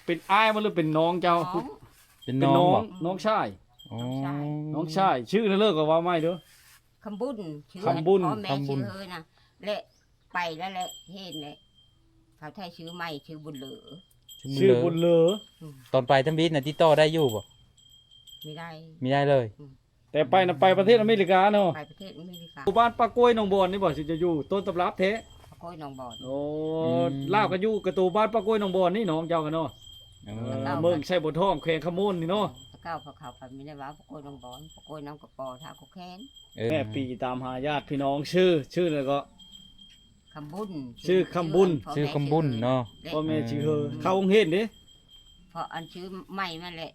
ເປັນອ້າຍບໍ່ ຫຼືເປັນນ້ອງເຈົ້າ? ນ້ອງ ເປັນນ້ອງ ເປັນນ້ອງບໍ່? ນ້ອງຊາຍ. ອໍ ນ້ອງຊາຍ ນ້ອງຊາຍ. ຊື່ນັ້ນເລີກກໍເວົ້າໃໝ່ເດີ. ຄຳບຸນ ຊື່ຄຳບຸນ ພໍ່ແມ່ ຄຳບຸນ ຊື່ເລີນະ ແລະ ໄປແລ້ວແຫຼະ ເຫັນແຫຼະ ເຂົາໄທຊື່ໃໝ່ ຊື່ບຸນເລີ. ຊື່ບຸນເລີ. ອືມ ຕອນໄປທຳອິດນະ ຕິດຕໍ່ໄດ້ຢູ່ບໍ່? ມີໄດ້ ມີໄດ້ເລີຍ. ອືມ ແຕ່ໄປນະ ໄປປະເທດອາເມລິກາເນາະ. ໄປປະເທດອາເມລິກາ. ຢູ່ບ້ານປາກກ້ວຍໜອງບອນນີ້ບໍ່ ຊິຈະຢູ່ຕົ້ນຕຳລັບແທ້? ປາກກ້ວຍໜອງບອນ. ໂອ້ ອືມ ລາວກໍຢູ່ກະໂຕບ້ານປາກກ້ວຍໜອງບອນນີ້ ນ້ອງເຈົ້າກະເນາະ. ເອີ ເມືອງໄຊບົວທອງ ແຂວງຄຳມ່ວນນີ້ເນາະ. ແຕ່ເກົ່າເຂົາໄປມີແຕ່ວ່າປາກກ້ວຍໜອງບອນ ປາກກ້ວຍໜອງກະປໍ ທ່າກົກແຄ້ນ. ເອີ ແມ່ປີຕາມຫາຍາດພີ່ນ້ອງ ຊື່ ຊື່ແລ້ວກໍ ຄຳບຸນ ຊື່ຄຳບຸນ. ຊື່ຄຳບຸນເນາະ. ພໍ່ແມ່ຊື່ເຮີ. ເອີ ເຂົ້າໂຮງຮຽນເດ້? ເພາະອັນຊື່ໃໝ່ມາແຫຼະ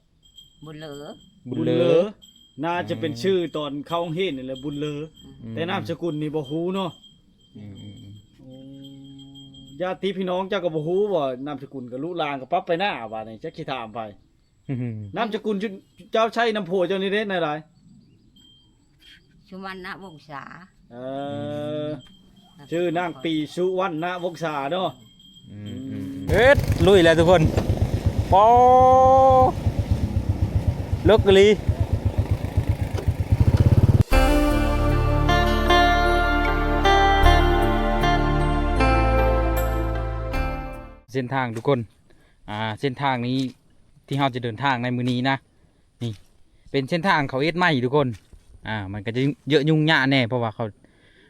ບຸນເລີ ບຸນເລີ ບຸນເລີ. ໜ້າຈະເປັນ ອືມ ຊື່ຕອນເຂົ້າໂຮງຮຽນນີ້ແຫຼະ ບຸນເລີ. ອືມ ແຕ່ນາມສະກຸນນີ້ບໍ່ຮູ້ເນາະ. ອືມ ອືມ ອືມ. ໂອ້ ຍາດຕິພີ່ນ້ອງເຈົ້າກໍບໍ່ຮູ້ບໍ່ ນາມສະກຸນ ກໍລູກຫຼານກໍປັບໄປໜ້າບາດນີ້ ຈັກຊິຖາມໃຜ. ນາມສະກຸນເຈົ້າໃຊ້ນຳຜົວເຈົ້ານີ້ເດ້ ນາຍຫຼາຍ? ສຸວັນນະວົງສາ. ເອີ ອືມ ຊື່ນາງປີ ສຸວັນນະວົງສາເນາະ. ອືມ ອືມ ອືມ. ເຮັດ ລຸຍແລ້ວທຸກຄົນ. ໂອ້ ເລິກອີ່ຫຼີ. ເສັ້ນທາງທຸກຄົນ ອ່າ ເສັ້ນທາງນີ້ ທີ່ເຮົາຈະເດີນທາງໃນມື້ນີ້ນະ ນີ້ເປັນເສັ້ນທາງເຂົາເຮັດໃໝ່ທຸກຄົນ. ອ່າ ມັນກໍຈະເຍາະຫຍຸ້ງຍາກແດ່ ເພາະວ່າເຂົາ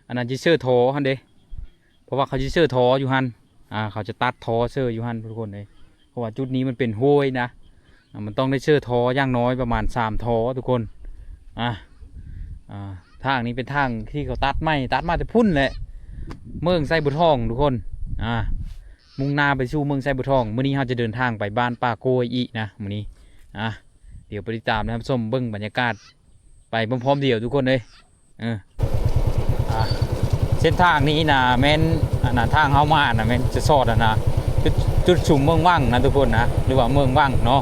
ອັນນັ້ນຊິເຊີທໍ່ຫັ້ນເດ້ ເພາະວ່າເຂົາຊິເຊີທໍ່ຢູ່ຫັ້ນ. ອ່າ ເຂົາຈະຕັດທໍ່ເຊີຢູ່ຫັ້ນທຸກຄົນເອີຍ ເພາະວ່າຈຸດນີ້ມັນເປັນຫ້ວຍນະ. ອ່າ ມັນຕ້ອງໄດ້ເຊີທໍ່ຢ່າງໜ້ອຍປະມານສາມທໍ່ທຸກຄົນ. ອ່າ ອ່າ ທາງນີ້ເປັນທາງທີ່ເຂົາຕັດໃໝ່ ຕັດມາແຕ່ພຸ້ນແຫຼະ ເມືອງໄຊບົວທອງທຸກຄົນ. ອ່າ ມຸ່ງໜ້າໄປສູ່ເມືອງໄຊບົວທອງ. ມື້ນີ້ເຮົາຈະເດີນທາງໄປບ້ານປ່າກ້ວຍອີກນະມື້ນີ້. ອ່າ ດຽວໄປຕິດຕາມນະ ຮັບຊົມເບິ່ງບັນຍາກາດໄປພ້ອມໆດຽວທຸກຄົນເອີຍ. ເອີ ອ່າ ເສັ້ນທາງນີ້ນະແມ່ນ ອັນນະ ທາງເຮົາມານະແມ່ນຈະສອດ ອັນນະ ຈຸດ ຈຸດຊຸມເມືອງວັງນະທຸກຄົນນະ ຫຼືວ່າເມືອງວັງເນາະ.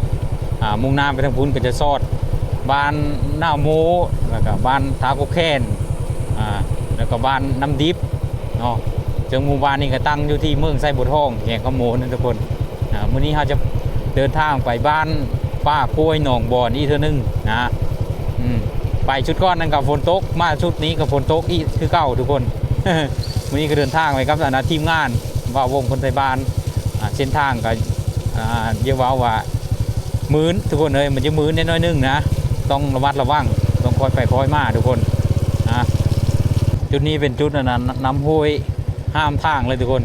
ອ່າ ມຸ່ງໜ້າໄປທາງພຸ້ນກໍຈະສອດບ້ານນາໂມ ແລ້ວກໍບ້ານທ່າກົກແຄ້ນ ອ່າ ແລ້ວກໍບ້ານນ້ຳດິບເນາະ. ເຊິ່ງໝູ່ບ້ານນີ້ກໍຕັ້ງຢູ່ທີ່ເມືອງໄຊບົວທອງ ແຂວງຄຳມ່ວນນະທຸກຄົນ. ອ່າ ມື້ນີ້ເຮົາຈະເດີນທາງໄປບ້ານປ່າກ້ວຍໜອງບອນອີກເທື່ອໜຶ່ງນະ. ອືມ ໄປຊຸດກ່ອນນັ້ນກໍຝົນຕົກ ມາຊຸດນີ້ກໍຝົນຕົກອີກຄືເກົ່າທຸກຄົນ. ມື້ນີ້ກໍເດີນທາງໄປກັບ ອັນນະ ທີມງານບ່າວວົງຄົນໄທບ້ານ. ອ່າ ເສັ້ນທາງກໍ ອ່າ ຢ່າເວົ້າວ່າມື່ນທຸກຄົນເອີຍ ມັນຈະມື່ນແດ່ໜ້ອຍໜຶ່ງນະ ຕ້ອງລະມັດລະວັງ ຕ້ອງຄ່ອຍໄປຄ່ອຍມາທຸກຄົນ. ອ່າ ຈຸດນີ້ເປັນຈຸດ ອັນນະ ນ້ຳຫ້ວຍ ຫ້າມທາງເລີຍທຸກຄົນ.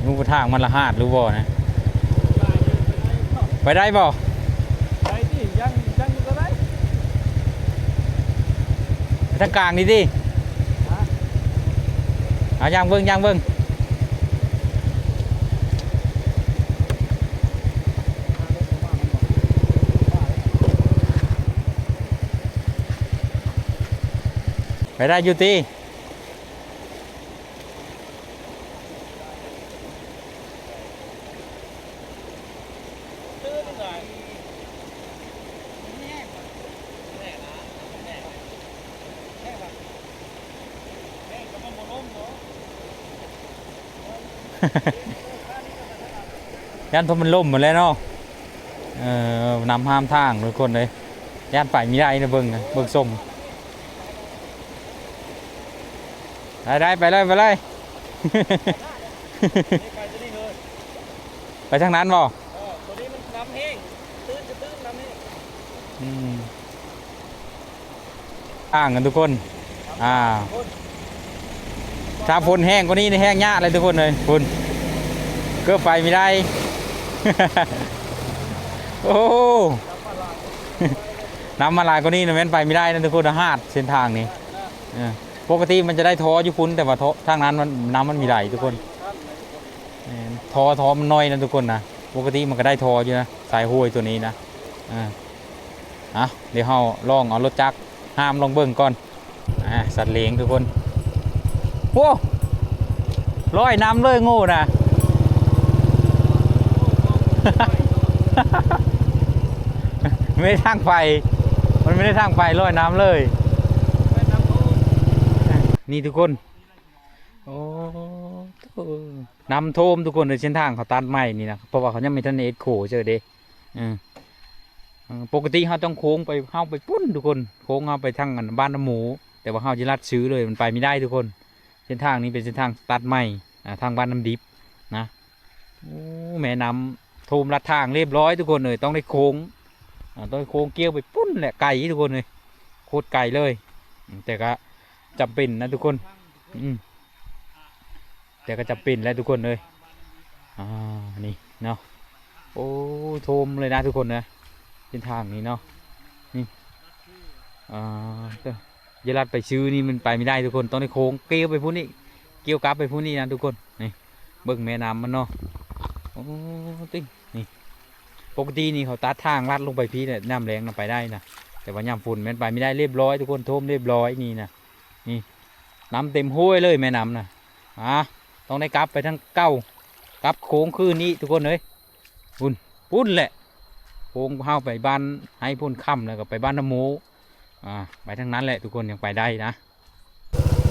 ຮູ້ວ່າທາງມັນລະຫາດຫຼືບໍ່ນະ? ໄປໄດ້ບໍ່? ໄປຕິ ຍ່າງ ຍ່າງກໍໄດ້ ໄປທາງກາງນີ້ຕິ. ຮະ? ເອົາ ຍ່າງເບິ່ງ ຍ່າງເບິ່ງ. ໄປໄດ້ຢູ່ຕິ? ຢ້ານເພາະມັນລົ້ມໝົດແລ້ວເນາະ. ເອີ ນ້ຳຫ້າມທາງທຸກຄົນເອີຍ ຢ້ານໄປມີໄດ້ນະ ເບິ່ງ ເບິ່ງຊົມ. ໄດ້ໆ ໄປເລີຍ ໄປເລີຍ ໄປທາງນັ້ນບໍ່? ເອີ ໂຕນີ້ມັນນ້ຳແຫ້ງ ຕື້ນ ຕື້ນ ນ້ຳແຫ້ງ. ອືມ ອ່າງກັນທຸກຄົນ. ອ່າ ຖ້າຝົນແຮງກວ່ານີ້ນີ້ແຮງຍາກເລີຍທຸກຄົນເອີຍ ພຸ້ນ ເກືອບໄປມີໄດ້. ໂອ້ ນ້ຳມາຫຼາຍກວ່ານີ້ນະແມ່ນໄປມີໄດ້ນະທຸກຄົນ ຫາດເສັ້ນທາງນີ້. ເອີ ປົກກະຕິມັນຈະໄດ້ທໍ່ຢູ່ພຸ້ນ ແຕ່ວ່າທໍ່ທາງນັ້ນມັນ ນ້ຳມັນມີໄຫຼທຸກຄົນ. ແມ່ນ ທໍ່ ທໍ່ມັນໜ້ອຍນະທຸກຄົນນະ ປົກກະຕິມັນກໍໄດ້ທໍ່ຢູ່ນະ ສາຍຫ້ວຍຕົວນີ້ນະ. ເອີ ອ່ະ ດຽວເຮົາລອງເອົາລົດຈັກຫ້າມລອງເບິ່ງກ່ອນ. ອ່າ ສັດເລ້ງທຸກຄົນ. ໂອ້ ລອຍນ້ຳເລີຍງູນະ. ໄມ່ໄດ້ທາງໄປ ມັນໄມ່ໄດ້ທາງໄປ ລອຍນ້ຳເລີຍ ນີ້ທຸກຄົນ. ໂອ້ ໂທ້. ນ້ຳຖ້ວມທຸກຄົນເອີຍ. ເສັ້ນທາງເຂົາຕັດໃໝ່ນີ້ນະ ເພາະວ່າເຂົາຍັງບໍ່ທັນໄດ້ເຮັດໂຂງເຈີເດ້. ເອີ ເອີ ປົກກະຕິເຮົາຕ້ອງໂຄ້ງໄປ ເຮົາໄປພຸ້ນທຸກຄົນ ໂຄ້ງເຮົາໄປທາງອັນບ້ານນະໝູ ແຕ່ວ່າເຮົາຈະລັດຊື່ເລີຍ ມັນໄປບໍ່ໄດ້ທຸກຄົນ. ເສັ້ນທາງນີ້ເປັນເສັ້ນທາງຕັດໃໝ່ ອ່າ ທາງບ້ານນ້ຳດິບນະ. ໂອ້ ແມ່ນ້ຳຖ້ວມລັດທາງຮຽບຮ້ອຍທຸກຄົນເອີຍ. ຕ້ອງໄດ້ໂຄ້ງ ອ່າ ຕ້ອງໄດ້ໂຄ້ງກ່ຽວໄປພຸ້ນແຫຼະ ໄກທຸກຄົນເອີຍ ໂຄດໄກເລີຍ. ອືມ ແຕ່ກໍຈຳເປັນນະທຸກຄົນ. ອືມ ແຕ່ກໍຈຳເປັນແຫຼະທຸກຄົນເອີຍ. ອ່າ ນີ້ເນາະ ໂອ້ ຖ້ວມເລີຍນະທຸກຄົນນະ ເສັ້ນທາງນີ້ເນາະ. ນີ້ ອ່າ ຈະລັດໄປຊື່ນີ້ມັນໄປບໍ່ໄດ້ທຸກຄົນ ຕ້ອງໄດ້ໂຄ້ງກ່ຽວໄປພຸ້ນອີກ ກ່ຽວກັບໄປພຸ້ນອີກນະທຸກຄົນ. ນີ້ ເບິ່ງແມ່ນ້ຳມັນເນາະ. ໂອ້ ຕິ ນີ້ ປົກກະຕິນີ້ເຂົາຕັດທາງລັດລົງໄປພີ້ແຫຼະ ຍາມແລ້ງນະໄປໄດ້ນະ ແຕ່ວ່າຍາມຝົນແມ່ນໄປບໍ່ໄດ້ ຮຽບຮ້ອຍທຸກຄົນ ຖ້ວມຮຽບຮ້ອຍນີ້ນະ. ນີ້ ນ້ຳເຕັມຫ້ວຍເລີຍແມ່ນ້ຳນະ. ອ່າ ຕ້ອງໄດ້ກັບໄປທາງເກົ່າ ກັບໂຄ້ງຄືນອີກທຸກຄົນເອີຍ. ພຸ້ນ ພຸ້ນແຫຼະ ໂຄ້ງເຮົາໄປບ້ານໄຮພຸ້ນ ຂ້າມແລ້ວກໍໄປບ້ານນະໂມ. ອ່າ ໄປທາງນັ້ນແຫຼະທຸກຄົນ ຍັງໄປໄດ້ນະ.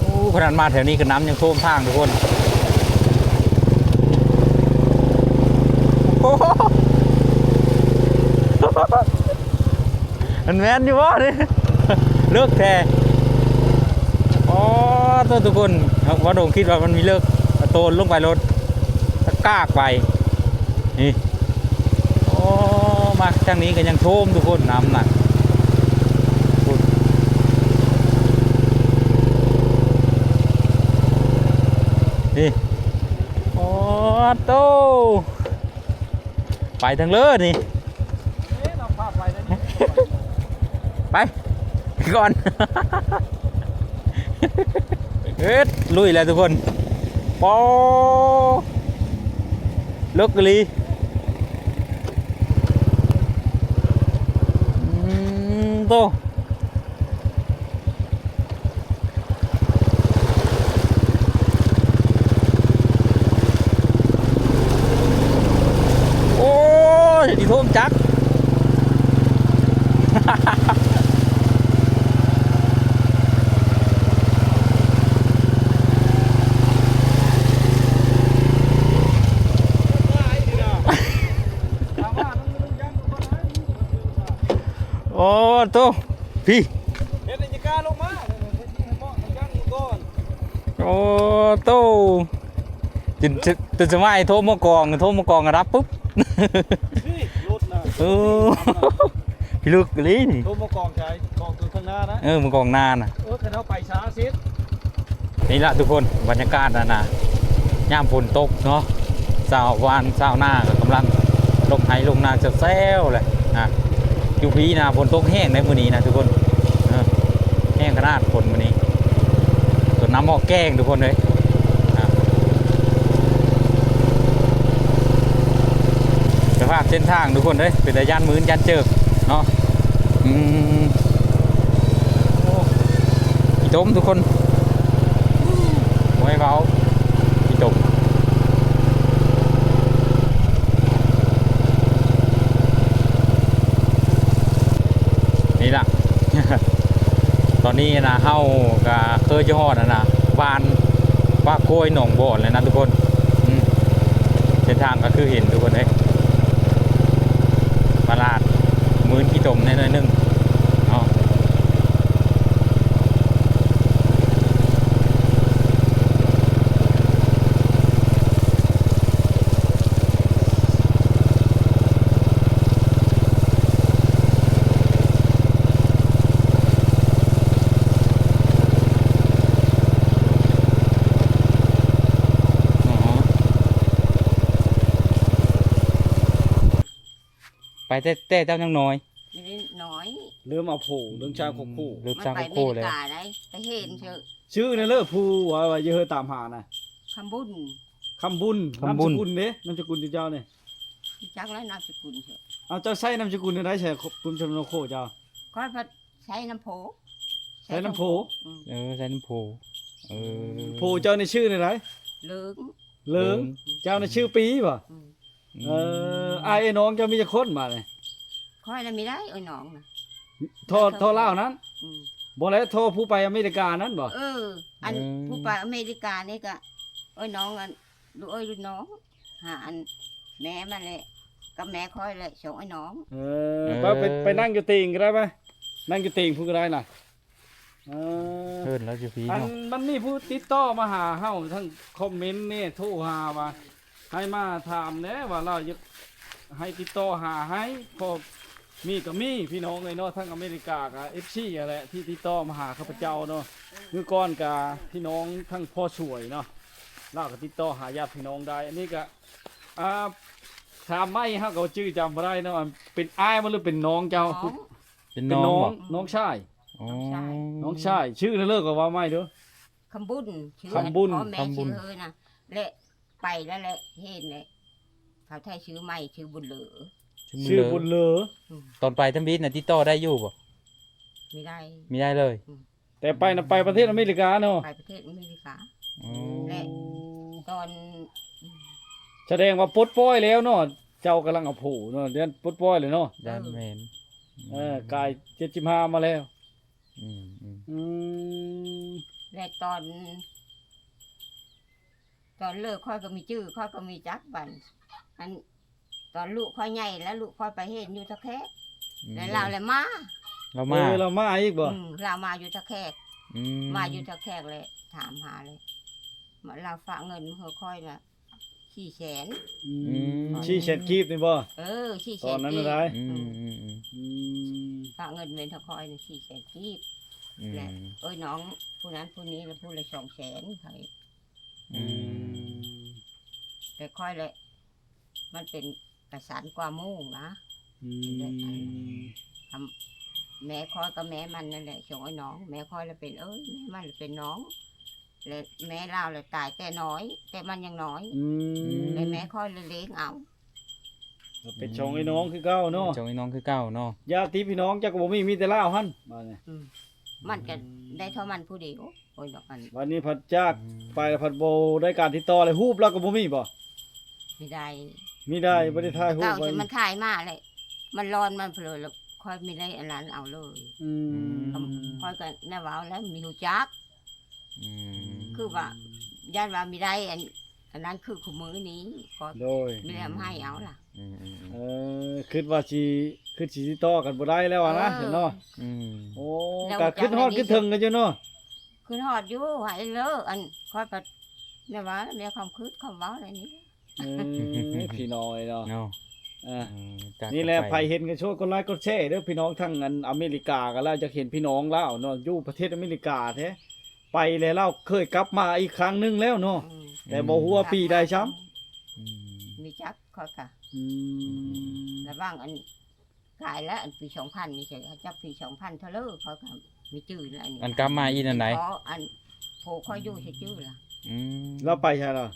ໂອ້ ຂະໜາດມາແຖວນີ້ກໍນ້ຳຍັງຖ້ວມທາງທຸກຄົນ. ໂອ້ໂຫ ມັນແມ່ນຢູ່ບໍ່ນີ້? ເລິກແທ້. ອໍ ໂທ້ ທຸກຄົນ ວ່າດົງຄິດວ່າມັນມີເລິກ ໂຕນລົງໄປໂລດ ກາກໄປ. ນີ້ ໂອ້ ມາທາງນີ້ກໍຍັງຖ້ວມທຸກຄົນ ນ້ຳນະ ພຸ້ນ ນີ້. ອໍ ໂທ້ ໄປທາງເລີນີ້ ເອີ ເຮົາພາໄປແລ້ວນີ້ ໄປ ໄປກ່ອນ ເຮັດ ລຸຍແລ້ວທຸກຄົນ. ປໍ ເລິກອີ່ຫຼີ. ອືມ ໂຕ ໂອ້ຍ ຊິຖ້ວມຈັກ ໂອ້ ໂຕ ພີ້ ເຮັດໃຫ້ຍາກາລົງມາ ເຮັດໃຫ້ເໝາະໃຫ້ຍັງຢູ່ກ່ອນ. ໂອ້ ໂຕ ຈົນ ຈົນສະໄໝໂທມາກອງ ໂທມາກອງກໍດັບປຶບ ນີ້ລົດນະ ເອີ ພິລຶກອີ່ຫຼີນີ້ ໂທມາກອງໃສ ກອງຕົວຂ້າງໜ້ານະ ເອີ ມາກອງໜ້ານະ ເອີ ຄັນເຮົາໄປຊ້າເສັດ. ນີ້ລະທຸກຄົນ ບັນຍາກາດຫັ້ນນະ ຍາມຝົນຕົກເນາະ ຊາວຫວ່ານຊາວນາກໍກຳລັງລົງໄຮ່ລົງນາແຊວໆແຫຼະນະ. ຢູ່ພີ້ນະ ຝົນຕົກແຮງໃດມື້ນີ້ນະທຸກຄົນ ເອີ ແຮງຂະໜາດຝົນມື້ນີ້ ຈົນນ້ຳອອກແກ້ງທຸກຄົນເອີຍນະ. ສະພາບເສັ້ນທາງທຸກຄົນເອີຍ ເປັນຕາຢ້ານມືນຢ້ານເຈີກເນາະ. ອືມ ໂອ້ ຂີ້ຕົມທຸກຄົນ ບໍ່ໃຫ້ເວົ້າ ຂີ້ຕົມ. ນີ້ລະ ຕອນນີ້ນະ ເຮົາກະເຄີຍຈະຮອດຫັ້ນນະ ບ້ານປາກໂກຍໜອງບອນແລ້ວນະທຸກຄົນ. ອືມ ເສັ້ນທາງກໍຄືເຫັນທຸກຄົນເອີຍ ປະຫຼາດ ມືນຂີ້ຕົມແດ່ໜ້ອຍໜຶ່ງເນາະ. ໄປແຕ່ ແຕ່ເຈົ້າຍັງນ້ອຍ ຍັງນ້ອຍ ເລີ່ມເອົາໂພ ເລີ່ມສ້າງຄອບຄົວ ເລີ່ມສ້າງຄອບຄົວແລ້ວ ໄປເຫັນເຊີ ຊື່ນັ້ນເລີ ຜູ້ວ່າ ວ່າຢູ່ເຮີຕາມຫານະ ຄຳບຸນ ຄຳບຸນ ຄຳບຸນ ນາມສະກຸນເດ້ ນາມສະກຸນເຈົ້ານີ້ ຈັກແລ້ວນາມສະກຸນເຊີ. ເອົາ ເຈົ້າໃຊ້ນາມສະກຸນແນວໃດ ໃຊ້ຄຸນຊຳນອງໂຄເຈົ້າ? ຂ້ອຍພັດໃຊ້ນຳໂພ ໃຊ້ນຳໂພ ອືມ ເອີ ໃຊ້ນຳໂພ ເອີ ໂພເຈົ້ານີ້ຊື່ແນວໃດ? ເລີງ ເລີງ ເລີງ ເຈົ້ານີ້ຊື່ປີບໍ? ອືມ ເອີ ອືມ ອ້າຍເອີຍນ້ອງເຈົ້າມີຈັກຄົນບາດນີ້? ຂ້ອຍນະມີໄດ້ເອີຍນ້ອງນະ ທໍ່ ທໍ່ລາວນັ້ນ ອືມ ບໍ່ແລ້ວທໍ່ຜູ້ໄປອາເມລິການັ້ນບໍ? ເອີ ອັນ ເອີ ຜູ້ໄປອາເມລິການີ້ກະເອີຍນ້ອງ ອັນ ລູກເອີຍລູກນ້ອງ ຫາອັນແມ່ມັນແຫຼະ ກັບແມ່ຂ້ອຍແຫຼະ ສອງອ້າຍນ້ອງ. ເອີ ເອີ ໄປ ໄປ ໄປນັ່ງຢູ່ຕີງກໍໄດ້ ໄປນັ່ງຢູ່ຕີງພຸ້ນກໍໄດ້ນະ. ເອີ ເອີ້ນລາວຢູ່ພີ້ເນາະ. ອັນມັນມີຜູ້ຕິດຕໍ່ມາຫາເຮົາທາງຄອມເມັນນີ້ ໂທຫາວ່າ ໃຫ້ມາຖາມແດ່ວ່າລາວຢາກໃຫ້ຕິດຕໍ່ຫາໃຫ້. ພໍມີກໍມີພີ່ນ້ອງເອີຍເນາະ ທາງອາເມລິກາກໍເອັຟຊີຫັ້ນແຫຼະທີ່ຕິດຕໍ່ມາຫາຂ້າພະເຈົ້າເນາະ. ມື້ກ່ອນກໍພີ່ນ້ອງທາງພໍ່ສວຍເນາະ ລາວກໍຕິດຕໍ່ຫາຍາດພີ່ນ້ອງໄດ້. ອັນນີ້ກໍ ອ່າ ຖາມໃໝ່ ເຮົາກໍຈື່ຈຳບໍ່ໄດ້ເນາະ ເປັນອ້າຍບໍ່ ຫຼືເປັນນ້ອງເຈົ້າ? ນ້ອງ ເປັນ ເປັນນ້ອງ ນ້ອງ ບໍ່? ນ້ອງຊາຍ. ອໍ ນ້ອງຊາຍ ນ້ອງຊາຍ. ຊື່ນັ້ນເລີ ກໍເວົ້າໃໝ່ເດີ້. ຄຳບຸນ ຊື່ ຄຳບຸນ ພໍ່ແມ່ ຄຳບຸນ ຊື່ເຮີນະ ແລະ ໄປແລ້ວແຫຼະ ເຫັນແຫຼະ ເຂົາໄທຊື່ໃໝ່ ຊື່ບຸນເລີ. ຊື່ບຸນເລີ ອືມ ຕອນໄປທຳອິດນະ ຕິດຕໍ່ໄດ້ຢູ່ບໍ່? ມີໄດ້ ມີໄດ້ເລີຍ. ອືມ ແຕ່ໄປນະ ໄປປະເທດອາເມລິກາເນາະ? ໄປປະເທດອາເມລິກາ. ອໍ ແລະ ຕອນ ອືມ ສະແດງວ່າປົດປ່ອຍແລ້ວເນາະ ເຈົ້າກຳລັງເອົາຜູ້ເນາະ ເດືອນປົດປ່ອຍແລ້ວເນາະ? ເອີ ແມ່ນ ເອີ ກາຍເຈັດສິບຫ້າມາແລ້ວ. ອືມ ອືມ ອືມ ແລະ ຕອນ ຕອນເລີກຂ້ອຍກໍມີຈື່ ຂ້ອຍກໍມີຈັກບັດ ອັນ ຕອນລູກຂ້ອຍໃຫຍ່ແລ້ວ ລູກຂ້ອຍໄປເຮັດຢູ່ທ່າແຂກ ອືມ ແລ້ວລາວແຫຼະມາ. ລາວມາ ເອີ ລາວມາອີກບໍ່? ອືມ ລາວມາຢູ່ທ່າແຂກ. ອືມ ມາຢູ່ທ່າແຂກແລ້ວຖາມຫາເລີຍ ມາ ລາວຝາກເງິນມາໃຫ້ຂ້ອຍນະ ສີ່ແສນ. ອືມ ອືມ ສີ່ແສນກີບນີ້ບໍ່? ເອີ ສີ່ແສນ ຕອນນັ້ນນະໄດ໋. ອືມ ອືມ ອືມ ອືມ ຝາກເງິນເປັນທະຄອຍນະ ສີ່ແສນກີບ. ອືມ ແລະ ເອີຍ ນ້ອງຜູ້ນັ້ນຜູ້ນີ້ລະ ຜູ້ລະສອງແສນຂ້ອຍ. ອືມ ອືມ ແຕ່ຂ້ອຍແຫຼະ ມັນເປັນກະສັນກວ່າໝູ່ນະ. ອືມ ອັນ ແມ່ຂ້ອຍກັບແມ່ມັນນັ້ນແຫຼະ ສອງອ້າຍນ້ອງ ແມ່ຂ້ອຍລະເປັນເອີຍ ແມ່ມັນລະເປັນນ້ອງ. ແລະ ແມ່ລາວລະຕາຍແຕ່ນ້ອຍ ແຕ່ມັນຍັງນ້ອຍ. ອືມ ແລະ ແມ່ຂ້ອຍລະລ້ຽງເອົາ. ເປັນສອງອ້າຍນ້ອງຄືເກົ່າເນາະ. ເປັນສອງອ້າຍນ້ອງຄືເກົ່າເນາະ. ຍາດຕິພີ່ນ້ອງເຈົ້າກໍບໍ່ມີ ມີແຕ່ລາວຫັ້ນບາດນີ້. ອືມ ມັນກໍໄດ້ເທົ່າມັນຜູ້ດຽວ. ໂອ້ຍ ດອກອັນ ບາດນີ້ພັດຈາກ ອືມ ໄປລະພັດບໍ່ໄດ້ການຕິດຕໍ່ເລີຍ. ຮູບລາວກໍບໍ່ມີບໍ່? ມີໄດ້ ມີໄດ້ ອືມ ບໍ່ໄດ້ຖ່າຍຮູບ. ເກົ່າ ໄວ້ ທີ່ມັນຂາຍມາແຫຼະ ມັນລອນມັນເພີລະ ຂ້ອຍມີໄດ້ອັນນັ້ນເອົາເລີຍ. ອືມ ອືມ ຂ້ອຍກໍແນວເວົ້າແລ້ວມີຮູ້ຈັກ. ອືມ ຄືວ່າຢ້ານວ່າມີໄດ້ອັນ ອັນນັ້ນຄືຄູ່ມື້ນີ້ກໍ ໂດຍ ມີແລ້ວໃຫ້ເອົາລະ. ອືມ ອືມ ອືມ ເອີ ຄິດວ່າຊິ ຄິດຊິຕິດຕໍ່ກັນບໍ່ໄດ້ແລ້ວວ່ານະ ເອີ ເນາະ. ອືມ ໂອ້ ແລ້ວ ກໍຄິດຮອດຄິດເຖິງກັນຢູ່ເນາະ. ຄິດຮອດຢູ່ ໃຫ້ເລີ ອັນ ຂ້ອຍກໍແນວວ່າແນວຄວາມຄິດຄວາມເວົ້າແນວນີ້. ເອີ ພີ່ນ້ອງເອີຍເນາະ ເນາະ. ເອີ ເອີ ນີ້ແຫຼະ ໃຜເຫັນກໍຊ່ວຍກົດໄລກົດແຊເດີ້ ພີ່ນ້ອງທາງອັນອາເມລິກາກໍແລ້ວ ຢາກເຫັນພີ່ນ້ອງລາວເນາະ ຢູ່ປະເທດອາເມລິກາແທ້. ໄປແລ້ວລາວເຄີຍກັບມາອີກຄັ້ງໜຶ່ງແລ້ວເນາະ. ອືມ ແຕ່ບໍ່ຮູ້ວ່າປີໃດຊ້ຳ. ອືມ ມີຈັກຂ້ອຍກະ. ອືມ ລະຫວ່າງອັນ ກາຍແລ້ວ ອັນປີສອງພັນນີ້ ຈັກປີສອງພັນເທົ່າເລີ ຂ້ອຍກໍມີຈື່ແລ້ວ. ອັນນີ້ ອັນກັບມາອີກນັ້ນໃດ? ພໍ ອັນ ໂພຂ້ອຍຢູ່ຊື່ໆລະ. ອືມ ລາວໄປໃສລະ?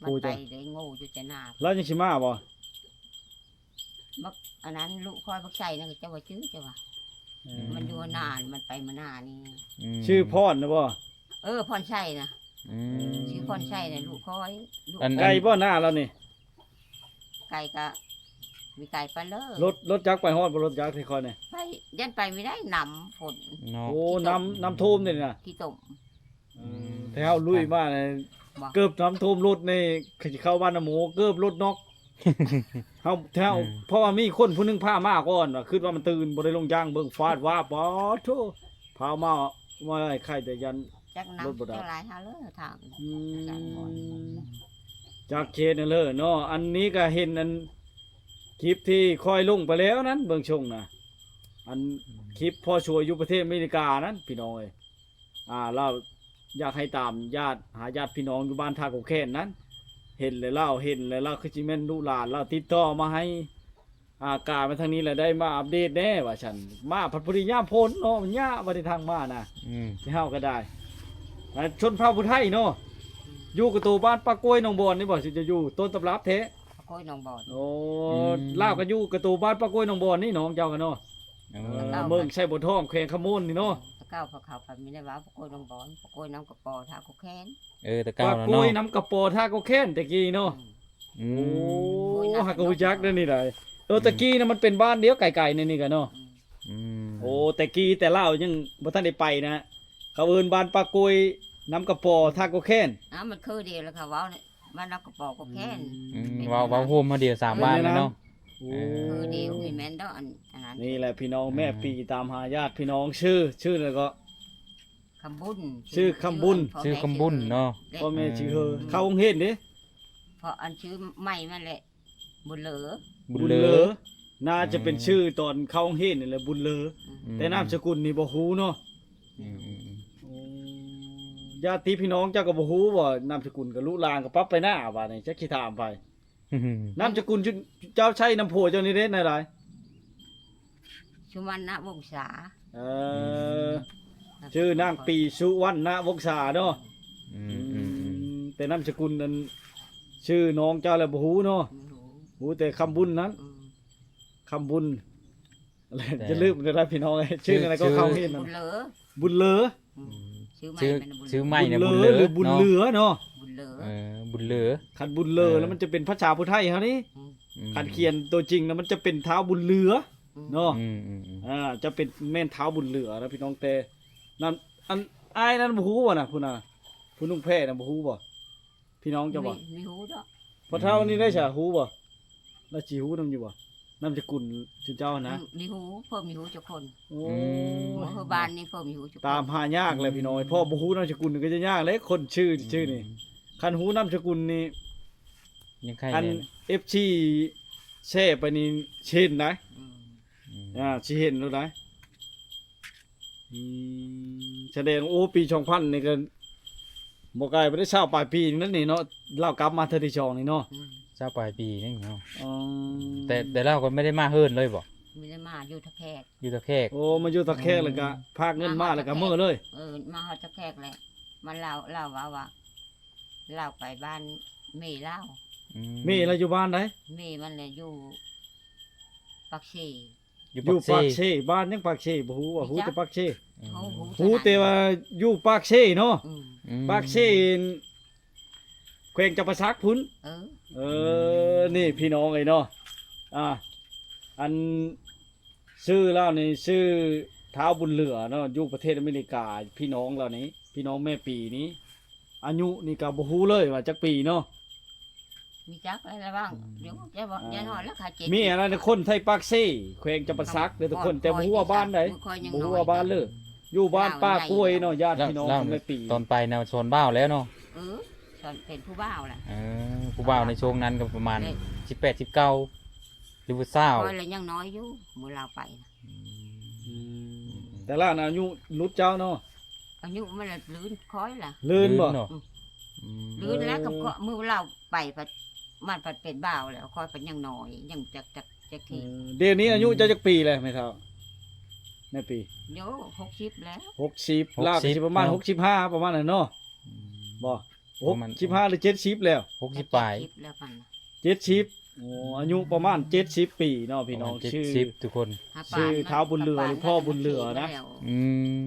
ມັນໄປໄດ້ໂງ່ຢູ່ແຕ່ນາ. ລາວຍັງຊິມາບໍ່? ບັກ ອັນນັ້ນ ລູກຂ້ອຍບັກໄຊນັ້ນ ເຈົ້າວ່າຈື່ ເຈົ້າວ່າ. ອືມ ມັນຢູ່ນາ ມັນໄປມານານີ້. ອືມ ຊື່ພອນນະບໍ່? ເອີ ພອນໄຊນະ. ອືມ ຊື່ພອນໄຊນະ ລູກຂ້ອຍ. ອັນ ໃກ້ບໍ່ນາລາວນີ້? ໄກກະມີໄກປານເລີ. ລົດ ລົດຈັກໄປຮອດບໍ່? ລົດຈັກທີ່ຂ້ອຍນີ້ ໄປ ຢ້ານໄປບໍ່ໄດ້ ນ້ຳຝົນເນາະ. ໂອ້ ນ້ຳ ນ້ຳຖ້ວມນີ້ນະ ຂີ້ຕົມ. ອືມ ແຖວລຸຍມານີ້ ເກີບນ້ຳຖ້ວມລົດນີ້ ຄືຊິເຂົ້າບ້ານນະໂມ ເກີບລົດນອກ. ເຮົາ ແຖວ ອືມ ເພາະວ່າມີຄົນຜູ້ໜຶ່ງພາມາກ່ອນວ່າ ຄິດວ່າມັນຕື່ນ ບໍ່ໄດ້ລົງຢາງເບິ່ງ ຟາດວາບ ປາດໂທ້ ພາມາ ວ່າໄດ້ໄຂ້ ແຕ່ຢ້ານ ຈັກນ້ຳ ລົດບໍ່ດັບ ຈັກຫຼາຍເຮົາເລີຍທາງ. ອືມ ຈັກເຂດນັ້ນເລີຍເນາະ. ອັນນີ້ກໍເຫັນອັນຄລິບທີ່ຂ້ອຍລົງໄປແລ້ວນັ້ນ ເບິ່ງຊົງນະ ອັນ ອືມ ຄລິບພໍ່ຊ່ວຍຢູ່ປະເທດອາເມລິການັ້ນ ພີ່ນ້ອງເອີຍ. ອ່າ ລາວຢາກໃຫ້ຕາມຍາດ ຫາຍາດພີ່ນ້ອງຢູ່ບ້ານທ່າກົກແຄ້ນນັ້ນ ເຫັນແລ້ວລາວ ເຫັນແລ້ວລາວ ຄືຊິແມ່ນລູກຫຼານລາວ ຕິດຕໍ່ມາໃຫ້ ອາ ກາຍມາທາງນີ້ແລ້ວ ໄດ້ມາອັບເດດແດ່ວ່າຊັ້ນ. ມາພັດພໍດີຍາມຝົນເນາະ ມັນຍາກ ບໍ່ໄດ້ທາງມານະ. ອືມ ແຕ່ເຮົາກໍໄດ້ ອ່າ ຊົນເຜົ່າຜູ້ໄທເນາະ ຢູ່ກະໂຕບ້ານປາກກ້ວຍໜອງບອນນີ້ບໍ່ ຊິຈະຢູ່ຕົ້ນຕຳລັບແທ້? ປາກກ້ວຍໜອງບອນ. ໂອ້ ອືມ ລາວກໍຢູ່ກະໂຕບ້ານປາກກ້ວຍໜອງບອນນີ້ ນ້ອງເຈົ້າກໍເນາະ. ເອີ ເອີ ເມືອງໄຊບົວທອງ ແຂວງຄຳມ່ວນນີ້ເນາະ. ແຕ່ເກົ່າເຂົາ ເຂົາກໍມີແນວວ່າປາກກ້ວຍໜອງບອນ ປາກກ້ວຍນ້ຳກະປໍ ທ່າກົກແຄ້ນ. ເອີ ແຕ່ເກົ່ານະເນາະ ປາກກ້ວຍນ້ຳກະປໍ ທ່າກົກແຂນ ແຕ່ກີ້ເນາະ. ອືມ ອືມ ໂອ້ ຫາກໍຮູ້ຈັກເດ້ນີ້ໄດ. ເອີ ອືມ ແຕ່ກີ້ນະ ມັນເປັນບ້ານດຽວ ໄກໆ ໃນນີ້ກະເນາະ. ອືມ ອືມ ໂອ້ ແຕ່ກີ້ ແຕ່ລາວຍັງບໍ່ທັນໄດ້ໄປນະ ເຂົາເອີ້ນບ້ານປາກກ້ວຍນ້ຳກະປໍ ທ່າກົກແຄ້ນ. ອ້າວ ມັນຄືດຽວລະ ເຂົາເວົ້ານະ. ບ້ານລາວກະປອກກະແຄນ. ອືມ ເປັນ ເວົ້າ ເວົ້າໂຮມເຮົາດຽວສາມບ້ານແລ້ວເນາະ. ໂອ້ ເອີ ດຽວນີ້ແມ່ນດອກ ອັນ ອັນນັ້ນ ນີ້ແຫຼະພີ່ນ້ອງ ແມ່ປີຕາມຫາຍາດພີ່ນ້ອງ ຊື່ ຊື່ແລ້ວກໍ ຄຳບຸນ ຊື່ຄຳບຸນ ຊື່ຄຳບຸນເນາະ. ພໍ່ແມ່ຊື່ເຮີ ເຂົ້າໂຮງຮຽນເດ້ ເພາະອັນຊື່ໃໝ່ມາແຫຼະ ບຸນເລີ ບຸນເລີ ໜ້າຈະເປັນຊື່ຕອນເຂົ້າໂຮງຮຽນນີ້ແຫຼະ ບຸນເລີ. ອືມ ແຕ່ນາມສະກຸນນີ້ບໍ່ຮູ້ເນາະ. ອືມ ອືມ ອືມ ໂອ້ ຍາດຕິພີ່ນ້ອງເຈົ້າກໍບໍ່ຮູ້ບໍ່ ນາມສະກຸນກໍລູກຫຼານກໍປັບໄປໜ້າບາດນີ້ ຈັກຊິຖາມໃຜ. ນາມສະກຸນເຈົ້າໃຊ້ນຳຜົວເຈົ້ານີ້ເດ້ ນາຍຫຼາຍ ສຸວັນນະວົງສາ. ເອີ ອືມ ຊື່ນາງປີ ສຸວັນນະວົງສາເນາະ. ອືມ ອືມ ອືມ ແຕ່ນາມສະກຸນນັ້ນ ຊື່ນ້ອງເຈົ້າແລ້ວບໍ່ຮູ້ເນາະ. ບໍ່ຮູ້ ຮູ້ແຕ່ຄຳບຸນນັ້ນ. ອືມ ຄຳບຸນ ແຕ່ ຢ່າລືມເດີພີ່ນ້ອງເອີຍ ຊື່ ຊື່ ແນວໃດກໍ ຊື່ ເຂົ້າຮຽນນັ້ນ ບຸນເລີ ບຸນເລີ. ອືມ ອືມ ຊື່ໃໝ່ ຊື່ ແມ່ນບຸນເລີ ຊື່ໃໝ່ເນາະ ບຸນເລີ ບຸນເລີ ຫຼືບຸນເຫຼືອເນາະ ເນາະ ບຸນເລີ. ເອີ ບຸນເລີ ຄັນບຸນເລີ ເອີ ແລ້ວມັນຈະເປັນພາສາຜູ້ໄທເຮົານີ້. ອືມ ອືມ ຄັນຂຽນຕົວຈິງນະ ມັນຈະເປັນທ້າວບຸນເຫຼືອ ອືມ ເນາະ. ອືມ ອືມ ອືມ ອ່າ ຈະເປັນແມ່ນທ້າວບຸນເຫຼືອນະພີ່ນ້ອງ. ແຕ່ນັ້ນ ອັນອ້າຍນັ້ນບໍ່ຮູ້ບໍ່ນະ ຜູ້ນັ້ນ ຜູ້ນຸ່ງແພນະ ບໍ່ຮູ້ບໍ່? ພີ່ນ້ອງເຈົ້າບໍ່? ມີ ມີຮູ້ດອກ. ພໍ່ເຖົ້ານີ້ໄດ້ສະ ຮູ້ບໍ່? ລາວຊິຮູ້ນຳຢູ່ບໍ່? ນາມສະກຸນຊຸມເຈົ້ານະ? ອືມ ມີຮູ້ ພໍ່ມີຮູ້ຈັກຄົນ. ໂອ້ ອືມ ເອີ ບ້ານນີ້ພໍ່ມີຮູ້ຈັກຄົນ. ຕາມຫາຍາກແຫຼະພີ່ນ້ອງ ອືມ ພໍ່ບໍ່ຮູ້ນາມສະກຸນກໍຈະຍາກແຫຼະ ຄົນຊື່ ອືມ ຊື່ນີ້. ຄັນຮູ້ນາມສະກຸນນີ້ ຍັງໄຄ ອັນ ແນ່ນະ ເອັຟຊີ ແຊໄປນີ້ຊິເຫັນໄດ໋. ອືມ ອືມ ອ່າ ຊິເຫັນໂລດໄດ໋. ອືມ ສະແດງ ໂອ້ ປີສອງພັນນີ້ກໍບໍ່ໄກ ບໍ່ໄດ້ຊາວປາຍປີນັ້ນນີ້ເນາະ ລາວກັບມາເທື່ອທີສອງນີ້ເນາະ. ອືມ ຊາວປາຍປີໜຶ່ງເນາະ. ອໍ ແຕ່ ແຕ່ລາວກໍບໍ່ໄດ້ມາເຮືອນເລີຍບໍ່? ບໍ່ໄດ້ມາ ຢູ່ທ່າແຂກ ຢູ່ທ່າແຂກ. ໂອ້ ມາຢູ່ທ່າແຂກ ອືມ ແລ້ວກໍພາກເງິນມາ ແລ້ວກໍເມືອເລີຍ. ເອີ ມາຮອດທ່າແຂກແຫຼະ ມາລາວ ລາວເວົ້າວ່າ ລາວໄປບ້ານແມ່ລາວ. ອືມ ແມ່ລາວຢູ່ບ້ານໃດ? ແມ່ມັນແຫຼະຢູ່ປາກເຊ. ຢູ່ ຢູ່ປາກເຊ ປາກເຊ ບ້ານຫຍັງປາກເຊ ບໍ່ຮູ້ວ່າ ຮູ້ແຕ່ປາກເຊ. ອືມ ຮູ້ແຕ່ວ່າຢູ່ປາກເຊເນາະ. ອືມ ອືມ ປາກເຊ ແຂວງຈຳປາສັກພຸ້ນ. ເອີ ເອີ ອືມ ນີ້ພີ່ນ້ອງເອີຍເນາະ ອ່າ ອັນ ຊື່ລາວນີ້ຊື່ທ້າວບຸນເຫຼືອເນາະ ຢູ່ປະເທດອາເມລິກາ. ພີ່ນ້ອງລາວນີ້ ພີ່ນ້ອງແມ່ປີນີ້ ອາຍຸນີ້ກໍບໍ່ຮູ້ເລີຍວ່າຈັກປີເນາະ. ມີຈັກລະຫວ່າງ ອືມ ຢູ່ ແຕ່ວ່າ ອ່າ ຢ່າງໜ້ອຍລະຄ່າເຈັດສິບ ມີອັນນັ້ນ ຄົນໄທປາກເຊ ແຂວງຈຳປາສັກເດີທຸກຄົນ ແຕ່ບໍ່ຮູ້ວ່າບ້ານໃດ ບໍ່ຮູ້ວ່າບ້ານເລີຍ. ຢູ່ບ້ານປ່າກ້ວຍເນາະ ຍາດພີ່ນ້ອງຂອງແມ່ປີ. ຕອນໄປນະສອນບ່າວແລ້ວເນາະ. ເອີ ສອນເປັນຜູ້ບ່າວລະ. ເອີ ຜູ້ບ່າວໃນຊ່ວງນັ້ນກໍປະມານສິບແປດ ສິບເກົ້າ ຫຼືວ່າຊາວ ຂ້ອຍລະຍັງນ້ອຍຢູ່ ມື້ລາວໄປນະ. ອືມ ອືມ ແຕ່ລະອາຍຸລຸດເຈົ້າເນາະ. ອາຍຸມັນລະລື່ນຂ້ອຍລະ. ລື່ນບໍ່? ອືມ ອືມ ລື່ນແລ້ວ ເອີ ກໍເພາະມື້ລາວໄປພັດ ມັນພັດເປັນບ່າວແລ້ວ ຂ້ອຍພັດຍັງນ້ອຍ ຍັງຈັກ ຈັກ ຈັກທີ. ເອີ ດຽວນີ້ອາຍຸເຈົ້າຈັກປີແລ້ວແມ່ເຖົ້າ ແມ່ປີ? ໂຍ ຫົກສິບແລ້ວ. ຫົກສິບ ຫົກສິບ ລາວກໍຊິປະມານ ເນາະ ຫົກສິບຫ້າ ປະມານນັ້ນເນາະ. ອືມ ບໍ່ ປະມານ ຫົກສິບຫ້າ ຫຼື ເຈັດສິບແລ້ວ? ຫົກສິບປາຍ ເຈັດສິບແລ້ວ. ເຈັດສິບ ໂອ້ ອາຍຸປະມານເຈັດສິບປີເນາະພີ່ນ້ອງ. ປະມານເຈັດສິບ ຊື່ ທຸກຄົນ ຊື່ທ້າວບຸນເຫຼືອ ຫຼືພໍ່ບຸນເຫຼືອນະ. ອື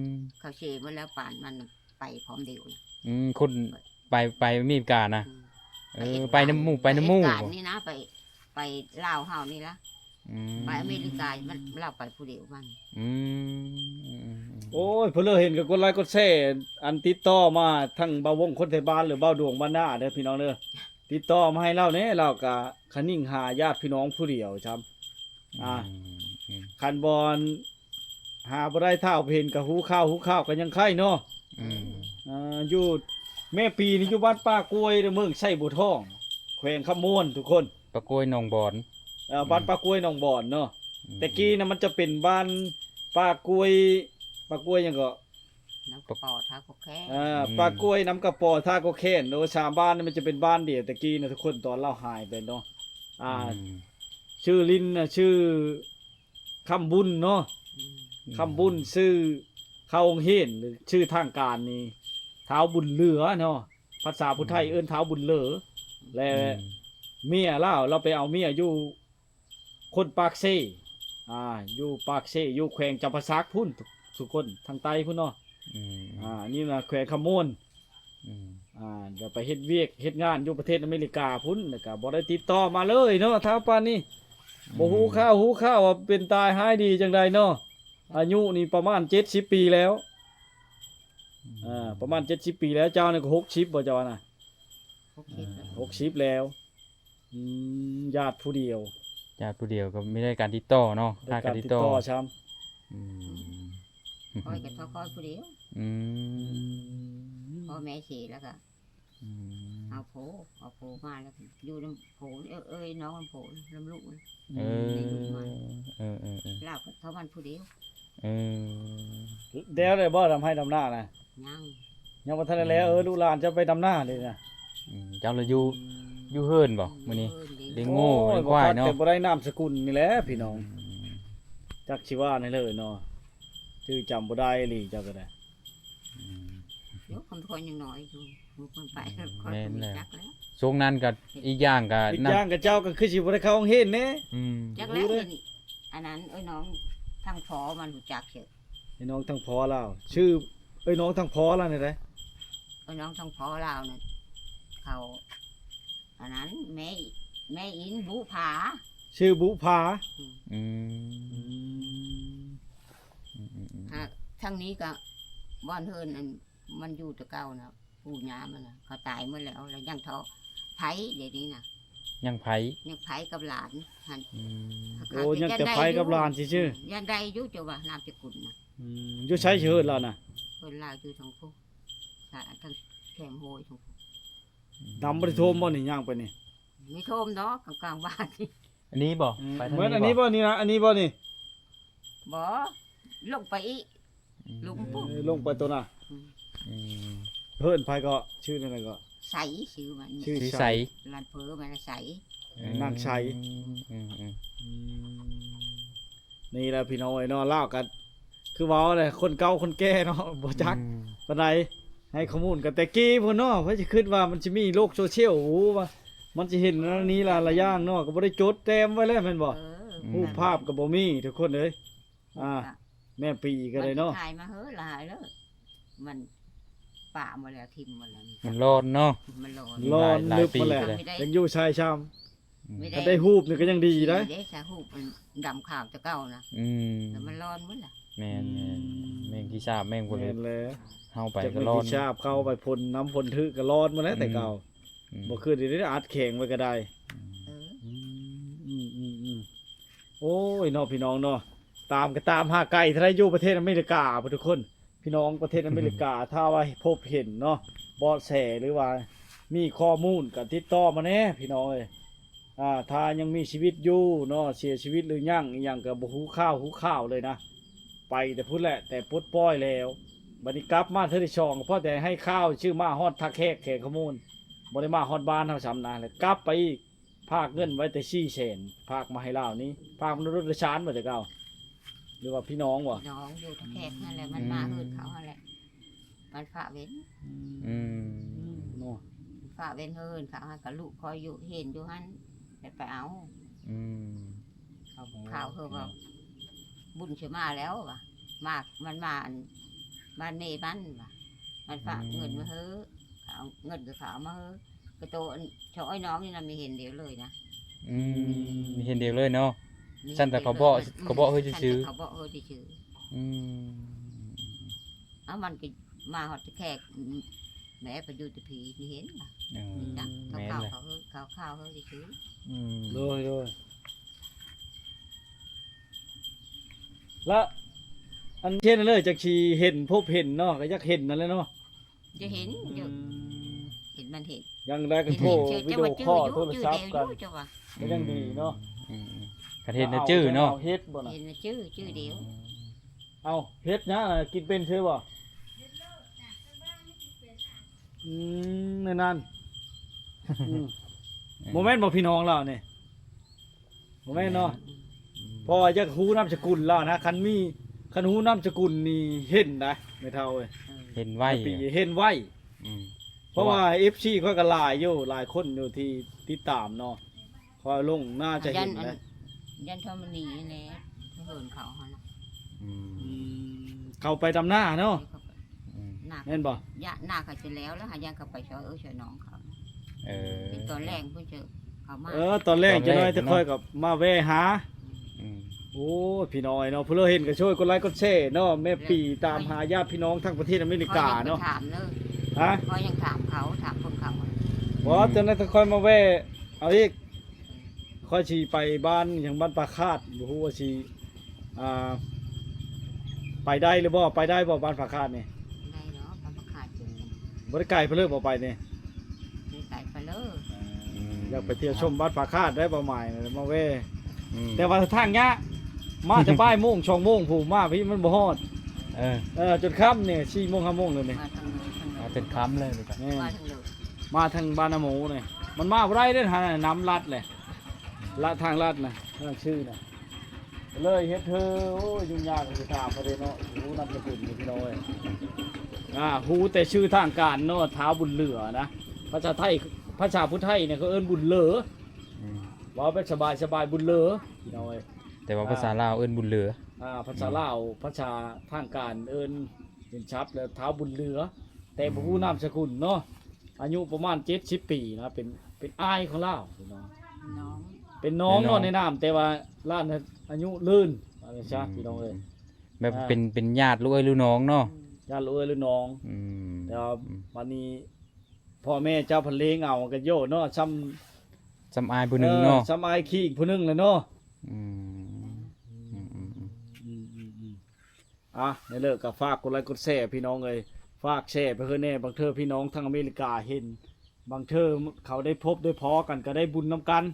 ມ ເຂົາເສຍໝົດແລ້ວ ປານມັນໄປພ້ອມດຽວ. ອືມ ຄົນໄປ ໄປອາເມລິການະ. ອືມ ເອີ ໄປນຳໝູ່ ໄປນຳໝູ່ ເຫດການນີ້ນະ ໄປ ໄປລາວເຮົານີ້ລະ. ອືມ ໄປອາເມລິກາ ມັນ ລາວໄປຜູ້ດຽວມັນ. ອືມ ອືມ ອືມ ອືມ ໂອ້ຍ ເພິ່ນເລີເຫັນກໍກົດໄລກົດແຊ ອັນ ຕິດຕໍ່ມາທາງບ່າວວົງຄົນໄທບ້ານ ຫຼື ບ່າວດວງບ້ານນາເດີພີ່ນ້ອງເດີ. ຕິດຕໍ່ມາໃຫ້ລາວແດ່ ລາວກະຄະນິງຫາຍາດພີ່ນ້ອງຜູ້ດຽວຊ້ຳ. ອືມ ອ່າ ອືມ ຄັນບໍ່ຫາບໍ່ໄດ້ ຖ້າເຫັນກະຮູ້ຂ່າວ ຮູ້ຂ່າວກະຍັງໄຄເນາະ. ອືມ ອ່າ ຢູ່ແມ່ປີນີ້ຢູ່ບ້ານປ່າກ້ວຍ ເມືອງໄຊບົວທອງ ແຂວງຄຳມ່ວນທຸກຄົນ. ປ່າກ້ວຍໜອງບອນ. ເອີ ບ້ານ ອືມ ປ່າກ້ວຍໜອງບອນເນາະ. ອືມ ແຕ່ກີ້ນະມັນຈະເປັນບ້ານປ່າກ້ວຍ ປ່າກ້ວຍຫຍັງເກາະ? ນ້ຳກະປໍ ທ່າກໍແຄນ. ອ່າ ອືມ ປ່າກ້ວຍ ນ້ຳກະປໍ ທ່າກໍແຄນ. ໂອ້ ສາມບ້ານນີ້ມັນຈະເປັນບ້ານດຽວແຕ່ກີ້ນະທຸກຄົນ ຕອນລາວຫາຍໄປເນາະ. ອ່າ ອືມ ຊື່ລິນນະ ຊື່ຄຳບຸນເນາະ. ອືມ ຄຳບຸນ ອືມ ຊື່ເຂົ້າໂຮງຮຽນ ຫຼື ຊື່ທາງການນີ້ ທ້າວບຸນເຫຼືອເນາະ. ພາສາຜູ້ໄທ ອືມ ເອີ້ນທ້າວບຸນເຫຼືອ. ແລະ ອືມ ເມຍລາວ ລາວໄປເອົາເມຍຢູ່ ຄົນປາກເຊ ອ່າ ຢູ່ປາກເຊ ຢູ່ແຂວງຈຳປາສັກພຸ້ນ ທຸກຄົນ ທາງໃຕ້ພຸ້ນເນາະ. ອືມ ອ່າ ນີ້ນະແຂວງຄຳມ່ວນ. ອືມ ອ່າ ກໍໄປເຮັດວຽກເຮັດງານຢູ່ປະເທດອາເມລິກາພຸ້ນ ແລ້ວກໍບໍ່ໄດ້ຕິດຕໍ່ມາເລີຍເນາະ ທ້າວປານນີ້. ອືມ ບໍ່ຮູ້ຂ່າວ ຮູ້ຂ່າວວ່າເປັນຕາຍຮ້າຍດີຈັ່ງໃດເນາະ. ອາຍຸນີ້ປະມານເຈັດສິບປີແລ້ວ. ອືມ ອ່າ ປະມານເຈັດສິບປີແລ້ວ. ເຈົ້ານີ້ກໍຫົກສິບບໍ່ ເຈົ້ານະ? ຫົກສິບແລ້ວ ຫົກສິບແລ້ວ. ອືມ ຍາດຜູ້ດຽວ ຍາດຜູ້ດຽວກໍມີໄດ້ການຕິດຕໍ່ເນາະ ໄດ້ການຕິດຕໍ່ ຫາການຕິດຕໍ່ຊ້ຳ. ອືມ ຂ້ອຍກໍເທົ່າຂ້ອຍຜູ້ດຽວ. ອືມ ພໍ່ແມ່ເສຍແລ້ວກໍ ອືມ ເອົາໂພ ເອົາໂພມາແລ້ວຢູ່ນຳໂພ ເອີ ເອີຍ ນ້ອງນຳໂພ ນຳລູກ. ເອີ ເອີ ເອີ ເອີ ລາວກໍເທົ່າມັນຜູ້ດຽວ. ເອີ ແລ້ວໄດ້ບໍ່ ດຳໄຮ່ດຳນານະ? ຍັງ ຍັງບໍ່ທັນໄດ້ແລ້ວ. ອືມ ເອີ ລູກຫຼານຈະໄປດຳນາເດ້ນະ. ອືມ ເຈົ້າລະຢູ່ ຢູ່ເຮືອນບໍ່ມື້ນີ້? ຢູ່ເຮືອນເດ້ ລ້ຽງງົວ ໂອ້ຍ ລ້ຽງຄວາຍເນາະ. ບໍ່ຄັກແຕ່ບໍ່ໄດ້ນາມສະກຸນນີ້ແຫຼະພີ່ນ້ອງ. ອືມ ຈັກຊິວ່າແນວໃດເນາະ ຈື່ຈຳບໍ່ໄດ້ອີ່ຫຼີ ເຈົ້າກໍໄດ້. ອືມ ຢູ່ ຄຳຄອຍຍັງນ້ອຍຢູ່ ຮູ້ເພິ່ນໄປ ອືມ ຂ້ອຍກໍບໍ່ຈັກແລ້ວ. ຊ່ວງນັ້ນກໍອີກຢ່າງກໍ ອີກຢ່າງກໍເຈົ້າກໍຄືຊິບໍ່ໄດ້ເຂົ້າໂຮງຮຽນເດ້. ອືມ ຈັກແລ້ວ. ອັນນັ້ນເອີຍ ນ້ອງທາງພໍ່ມັນຮູ້ຈັກຊື່ ເອີຍ ນ້ອງທາງພໍ່ລາວ ຊື່ເອີຍ ນ້ອງທາງພໍ່ລາວນີ້ໃດ. ເອີຍ ນ້ອງທາງພໍ່ລາວນັ້ນ ເຂົາ ອັນນັ້ນ ແມ່ ແມ່ອິນບຸພາ ຊື່ບຸພາ. ອືມ ອືມ ອືມ ອືມ ອືມ ທາງນີ້ກໍບ່ອນເຮືອນອັນມັນຢູ່ແຕ່ເກົ່ານະ ປູ່ຍ່າມັນນະ ເຂົາຕາຍໝົດແລ້ວ ແລ້ວຍັງເທາະໄພດຽວນີ້ນະ. ຍັງໄພ ຍັງໄພກັບຫຼານຫັ້ນ. ອືມ ໂອ້ ຍັງແຕ່ໄພກັບຫຼານຊື່ໆ. ຍັງໄດ້ຢູ່ ເຈົ້າວ່ານາມສະກຸນນະ. ອືມ ຢູ່ໃສເຮືອນລາວນະ? ເຮືອນລາວຢູ່ທາງພຸ້ນ ທາງແຄມຫ້ວຍທາງພຸ້ນ. ອືມ ນ້ຳບໍ່ໄດ້ຖ້ວມບໍ່ນີ້ ຍ່າງໄປນີ້? ມີຖ້ວມເນາະ ກາງໆ ວານນີ້. ອັນນີ້ບໍ່? ອືມ ໄປທາງນີ້ບໍ່? ອັນນີ້ບໍ່ນີ້ນະ? ອັນນີ້ບໍ່ນີ້? ບໍ່ ລົງໄປອີກ ອືມ ລົງປຸ້ນ ເອີ ລົງໄປໂຕນະ. ອືມ ອືມ ເອີ້ນໃຜກໍ? ຊື່ນັ້ນກໍ ໃສ ຊື່ມັນ ຊື່ໃສ ຫຼານເພີ້ມັນໃສ ເອີ ນາງໃສ. ອືມ ອືມ ອືມ ອືມ ນີ້ແຫຼະພີ່ນ້ອງເອີຍເນາະ ລາວກໍຄືເວົ້າແຫຼະ ຄົນເກົ່າຄົນແກ່ເນາະ ບໍ່ຈັກ ອືມ ປານໃດ ໃຫ້ຂໍ້ມູນກັນແຕ່ກີ້ພຸ້ນເນາະ. ໃຜຊິຄິດວ່າມັນຊິມີໂລກໂຊຊຽວ ໂອ້ ວ່າມັນຊິເຫັນອັນນີ້ຫຼາຍໆຢ່າງເນາະ ກໍບໍ່ໄດ້ຈົດແຕ້ມໄວ້ແລ້ວແມ່ນບໍ່? ເອີ ອືມ ຮູບພາບກໍບໍ່ມີທຸກຄົນເອີຍ. ອ່າ ແມ່ປີກໍໄດ້ເນາະ ມັນຊິຖ່າຍມາເຮີຫຼາຍເດີ ມັນປະໝົດແລ້ວ ຖິ້ມໝົດແລ້ວ. ມັນລອນເນາະ ມັນລອນ ລອນ ຫຼາຍ ຫຼາຍປີ ມາແລ້ວ ແລ້ວ ຍັງຢູ່ໃຊ້ຊ້ຳ. ອືມ ຄັນໄດ້ຮູບນີ້ກໍຍັງດີໄດ໋ ໄດ້ສາຮູບອັນດຳຂາວແຕ່ເກົ່ານະ. ອືມ ແລ້ວມັນລອນໝົດລະ. ແມ່ນ ອືມ ແມ່ນ ແມ່ງຂີ້ສາບ ແມ່ງບໍ່ເລີຍ ແມ່ນແລ້ວ ເຮົາໄປກໍລອນ ແມ່ງຂີ້ສາບ ເຂົ້າໄປພົ່ນນ້ຳພົ່ນຖືກກໍລອນໝົດແລ້ວ ອືມ ແຕ່ເກົ່າ ອືມ ບໍ່ຄືດຽວນີ້ ອັດແຂງໄວ້ກໍໄດ້. ເອີ ອືມ ອືມ ອືມ ອືມ ໂອ້ຍເນາະ ພີ່ນ້ອງເນາະ ຕາມກໍຕາມຫາໄກເທົ່າໃດ ຢູ່ປະເທດອາເມລິກາພຸ້ນທຸກຄົນ ພີ່ນ້ອງປະເທດອາເມລິກາ ຖ້າວ່າພົບເຫັນເນາະ ເບາະແສ ຫຼືວ່າມີຂໍ້ມູນກໍຕິດຕໍ່ມາແດ່ພີ່ນ້ອງເອີຍ. ອ່າ ຖ້າຍັງມີຊີວິດຢູ່ເນາະ ເສຍຊີວິດຫຼືຍັງ ອີ່ຫຍັງກໍບໍ່ຮູ້ຂ່າວຮູ້ຂ່າວເລີຍນະ ໄປແຕ່ພຸ້ນແຫຼະ ແຕ່ປົດປ່ອຍແລ້ວ. ບັດນີ້ກັບມາເທື່ອທີສອງ ພໍແຕ່ໃຫ້ຂ່າວຊື່ ມາຮອດທ່າແຂກ ແຂວງຄຳມ່ວນ ບໍ່ໄດ້ມາຮອດບ້ານເຮົາຊ້ຳນະ ແລ້ວກັບໄປອີກ ຝາກເງິນໄວ້ແຕ່ສີ່ແສນ ຝາກມາໃຫ້ລາວນີ້ ຝາກນຳລົດໂດຍສານບໍ່ແຕ່ເກົ່າ ຫຼືວ່າພີ່ນ້ອງບໍ່? ພີ່ນ້ອງຢູ່ທ່າແຂກນັ້ນແຫຼະ ມັນມາ ອືມ ເຮືອນເຂົາຫັ້ນແຫຼະ ມັນຝາກເວັນ. ອືມ ອືມ ເນາະ ຝາກເວັນເຮືອນເຂົາ ຫາກະລູກຄອຍຢູ່ ເຫັນຢູ່ຫັ້ນ ແລ້ວໄປເອົາ. ອືມ ເຂົາ ເຂົາຄືວ່າ ບຸນຊິມາແລ້ວວ່າ ມາ ມັນມາອັນ ບ້ານແມ່ມັນວ່າ ມັນຝາກເງິນມາເຮີ ເຂົາເອົາເງິນກໍເຂົາເອົາມາເຮີ ກະໂຕອັນ ສອງອ້າຍນ້ອງນີ້ນະ ມີເຫັນດຽວເລີຍນະ. ອືມ ມີເຫັນດຽວເລີຍເນາະ ມີ ຊັ້ນແຕ່ເຂົາເບາະ ເຂົາເບາະເຮີຊື່ໆ ເຂົາເບາະເຮີຊື່ໆ. ອືມ ເອົາ ມັນກໍມາຮອດແຂກ ແມ່ໄປຢູ່ແຕ່ພີ້ ມີເຫັນນະ. ເອີ ມີຈັກ ເຂົາ ແມ່ນແຫຼະ ເຂົາເຮີ ເຂົາຂ່າວເຮີຊື່ໆ. ອືມ ໂດຍ ໂດຍ. ລະ ອັນເຊັ່ນນັ້ນເລີຍ ຈັກຊິເຫັນ ພົບເຫັນເນາະ ກໍຢາກເຫັນນັ້ນແຫຼະເນາະ ຈະເຫັນຢູ່. ອືມ ເຫັນມັນເຫັນ ຢ່າງໃດກໍໂທ ເຫັນ ວິດີໂອຄໍ ໂທລະສັບກັນ ເຈົ້າວ່າ ກໍຍັງດີເນາະ. ອືມ ອືມ ຄັນເຫັນນະຈື່ເນາະ ເຫັດບໍ່ນະ? ເຫັນນະຈື່ ຈື່ດຽວ. ອືມ ເອົາ ເຫັດຫຍັງນະ ກິນເປັນຊື່ບໍ່? ອືມ ແນວນັ້ນ. ອືມ ອືມ ບໍ່ແມ່ນບໍ່ ພີ່ນ້ອງລາວນີ້? ບໍ່ແມ່ນເນາະ ອືມ ເພາະວ່າຢາກຮູ້ນາມສະກຸນລາວນະ ຄັນມີ ຄັນຮູ້ນາມສະກຸນນີ້ເຫັນໄດ໋ ແມ່ເຖົ້າເອີຍ ເຫັນໄວ ເຫັນໄວ. ອືມ ເພາະວ່າ ເພາະວ່າ ເອັຟຊີ ຂ້ອຍກໍຫຼາຍຢູ່ ຫຼາຍຄົນຢູ່ທີ່ຕິດຕາມເນາະ ຂ້ອຍລົງໜ້າຈະເຫັນ ຢ້ານອັນ ນະ ຢ້ານທອດມັນໜີແຫຼະ ເພິ່ນເຂົາຫັ້ນນະ. ອືມ ອືມ ເຂົາໄປດຳນາເນາະ ອືມ ນາ ແມ່ນບໍ່? ຍາ ນາເຂົາຈະແລ້ວ ແລ້ວຫາຢ້ານເຂົາໄປຊ່ອຍເອີ່ຊ່ອຍນ້ອງເຂົາ. ເອີ ເປັນຕອນແລງເພິ່ນຈະເຂົ້າມາ. ເອີ ຕອນແລງ ຕອນແລງ ຈັກໜ້ອຍ ເນາະ ຈະຄ່ອຍກັບມາແວ່ຫາ. ອືມ ໂອ້ຍ ພີ່ນ້ອງເນາະ ຜູ້ໃດເຫັນກໍຊ່ວຍກົດໄລກົດແຊເນາະ ແມ່ປີຕາມຫາຍາດພີ່ນ້ອງທາງປະເທດອາເມລິກາເນາະ. ຂ້ອຍຍັງໄປຖາມເລີຍ ຮະ? ຂ້ອຍຍັງຖາມເຂົາ ຖາມຄົນເຂົາ. ບໍ່ ອືມ ຈັ່ງໃດກໍຄ່ອຍມາແວ່ເອົາອີກ. ຂ້ອຍຊິໄປບ້ານຫຍັງ ບ້ານປາຄາດ ບໍ່ຮູ້ວ່າຊິ ອ່າ ໄປໄດ້ຫຼືບໍ່? ໄປໄດ້ບໍ່ ບ້ານປາຄາດນີ້? ໄດ້ເນາະ ບ້ານປາຄາດຢູ່ນີ້ ບໍ່ໄດ້ໄກປານເລີບໍ່ໄປນີ້? ບໍ່ໄດ້ໄກປານເລີ. ອືມ ຢາກໄປທ່ຽວຊົມບ້ານປາຄາດໄດ້ ເປົ້າໝາຍມາແວ່. ອືມ ແຕ່ວ່າທາງຍາກ ມາແຕ່ບ່າຍໂມງ ສອງໂມງ ຜູ້ມາພີ້ມັນບໍ່ຮອດ. ເອີ ເອີ ຈົນຄ່ຳນີ້ ສີ່ໂມງ ຫ້າໂມງແລ້ວນີ້ ມາທາງເລີຍ ມາຈົນຄ່ຳເລີຍນີ້ກໍ ແມ່ນ ມາທາງເລີຍ ມາທາງບ້ານນາໝູນີ້ ມັນມາບໍ່ໄດ້ເດ້ ຫານ້ຳລັດແຫຼະ ລະທາງລັດນະ ທາງຊື່ນະ ເລີຍເຮັດເທີ ໂອ້ຍ ຫຍຸ້ງຍາກ ຊິຖາມເພິ່ນເດ້ເນາະ ຮູ້ນາມສະກຸນຢູ່ ພີ່ນ້ອງເອີຍ. ອ່າ ຮູ້ແຕ່ຊື່ທາງການເນາະ ທ້າວບຸນເຫຼືອນະ ພາສາໄທ ພາສາຜູ້ໄທນີ້ເຂົາເອີ້ນບຸນເຫຼີ. ອືມ ເວົ້າແບບສະບາຍໆ ບຸນເຫຼີ ພີ່ນ້ອງເອີຍ. ແຕ່ວ່າ ອ່າ ພາສາລາວເອີ້ນບຸນເຫຼືອ. ອ່າ ພາສາ ອືມ ລາວ ພາສາທາງການເອີ້ນ ເຫັນຊັດແລ້ວ ທ້າວບຸນເຫຼືອ ແຕ່ບໍ່ຮູ້ ອືມ ນາມສະກຸນເນາະ. ອາຍຸປະມານເຈັດສິບປີນະ ເປັນ ເປັນອ້າຍຂອງລາວ ພີ່ນ້ອງ ນ້ອງ ເປັນນ້ອງເນາະ ເປັນນ້ອງ ໃນນາມ ແຕ່ວ່າລາວອາຍຸເລີນ ວ່າຊັ້ນຊະ ອືມ ພີ່ນ້ອງເອີຍ. ແບບ ອ່າ ເປັນ ເປັນຍາດລູກເອີຍລູກນ້ອງເນາະ ອືມ ຍາດລູກເອີຍລູກນ້ອງ. ອືມ ແຕ່ວ່າ ອືມ ບັດນີ້ ພໍ່ແມ່ເຈົ້າພັນເລງເອົາກັນໂຍເນາະ ຊ່ຳ ຊ່ຳອ້າຍຜູ້ໜຶ່ງເນາະ ເອີ ຊ່ຳອ້າຍຂີ້ອີກຜູ້ໜຶ່ງແຫຼະເນາະ. ອືມ ອືມ ອືມ ອືມ ອືມ ອືມ ອືມ ອືມ ອ່ະ ໃນເລີກກໍຝາກກົດໄລກົດແຊພີ່ນ້ອງເອີຍ ຝາກແຊໄປເຮີແດ່ ບາງເທື່ອພີ່ນ້ອງທາງອາເມລິກາເຫັນ ບາງເທື່ອເຂົາໄດ້ພົບໄດ້ພໍ້ກັນ ກໍໄດ້ບຸນນຳກັນ